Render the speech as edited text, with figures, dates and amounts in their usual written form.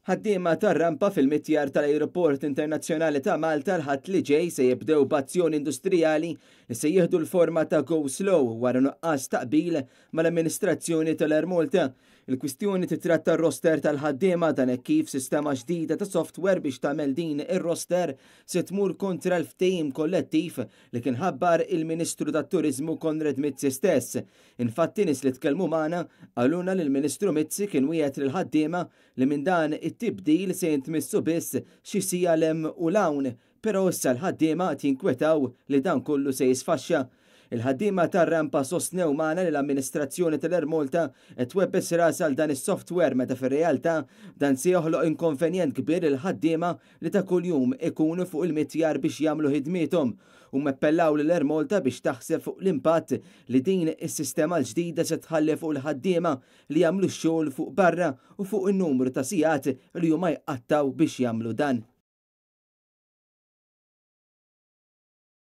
Ħaddiema tar-rampa fil-mitjar tal-Ajruport Internazzjonali ta' Malta l-Ħadd li ġej se jibdew b'azzjoni industrijali li se jieħdu l-forma ta' go slow wara nuqqas ta' qbil mal-amministrazzjoni tal-Air Malta. Il-kwistjoni titratta r-roster tal-ħaddiema dan hekk kif sistema ġdida ta' software biex tagħmel din ir-roster se tmur kontra l-ftehim kollettiv li kien ħabbar il-Ministru tat-Turiżmu Konrad Mizzi stess. Infatti nies li tkellmu magħna qalulna li l-Ministru Mizzi kien wiegħed lill-ħaddiema li minn dan it-tibdil se jintmissu biss xi siegħa 'l hemm u 'l hawn, però issa l-ħaddiema qed jinkwetaw li dan kollu se jisfaxxa. Il-ħaddiema tar-rampa sostnew magħna li l-amministrazzjoni tal-Air Malta qed twebbes rasha għal dan is-software meta fir-realtà dan se joħloq inkonvenjent kbir lill-ħaddiema li ta' kuljum ikunu fuq il-mitjar biex jagħmlu ħidmiethom. Huma appellaw lil Air Malta biex taħseb fuq l-impatt li din is-sistema l-ġdida se tħalli fuq il-ħaddiema li jagħmlu x-xogħol fuq barra u fuq in-numru ta' sigħat li huma jqattgħu biex jagħmlu dan.